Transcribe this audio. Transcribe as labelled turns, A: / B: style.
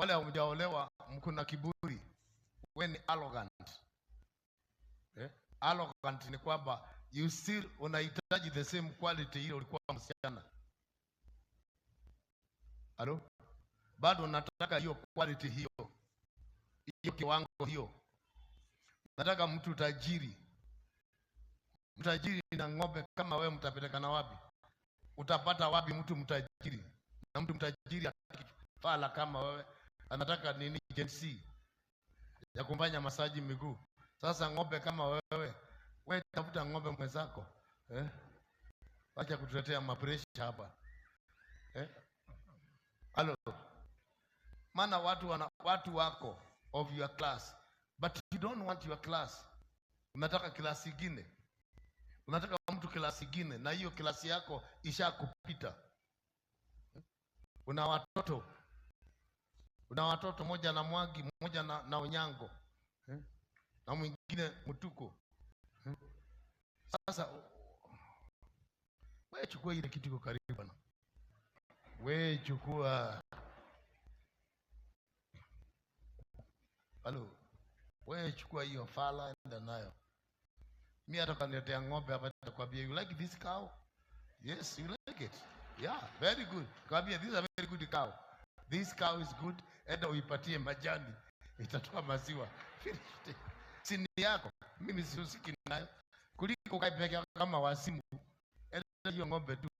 A: Wale hamjaolewa mko na kiburi, we ni arrogant. Eh? Arrogant ni kwamba you still unahitaji the same quality ile ulikuwa msichana. Halo? Bado unataka hiyo quality hiyo, hiyo kiwango hiyo. Nataka mtu tajiri, mtajiri na ng'ombe kama wewe, mtapelekana wapi? Utapata wapi mtu mtajiri? Na mtu mtajiri hataki fala kama wewe, anataka nini? Gen Z ya kumfanya masaji miguu. Sasa ng'ombe kama wewe, wewe tafuta ng'ombe mwenzako, eh? Wacha kutuletea mapresha hapa, eh? Halo, maana watu wako of your class, but you don't want your class. Unataka class ingine, unataka mtu class ingine, na hiyo class yako ishakupita. Una watoto moja na Mwangi, moja na Onyango, eh? Na mwingine Mtuko, eh? Sasa wewe chukua ile kitu iko karibu bwana, wewe chukua. Halo, wewe chukua hiyo fala, enda nayo. Mi hata kaniletea ng'ombe hapa, nitakwambia, "You like this cow?" "Yes." "You like it?" "Yeah." "Very good." Kwambia, "This is a very good cow. This cow is good. Enda uipatie majani, itatoa maziwa." Finished. Si ni yako, mimi sihusiki nayo. Kuliko ukae peke yako kama wazimu. Enda hiyo ng'ombe tu.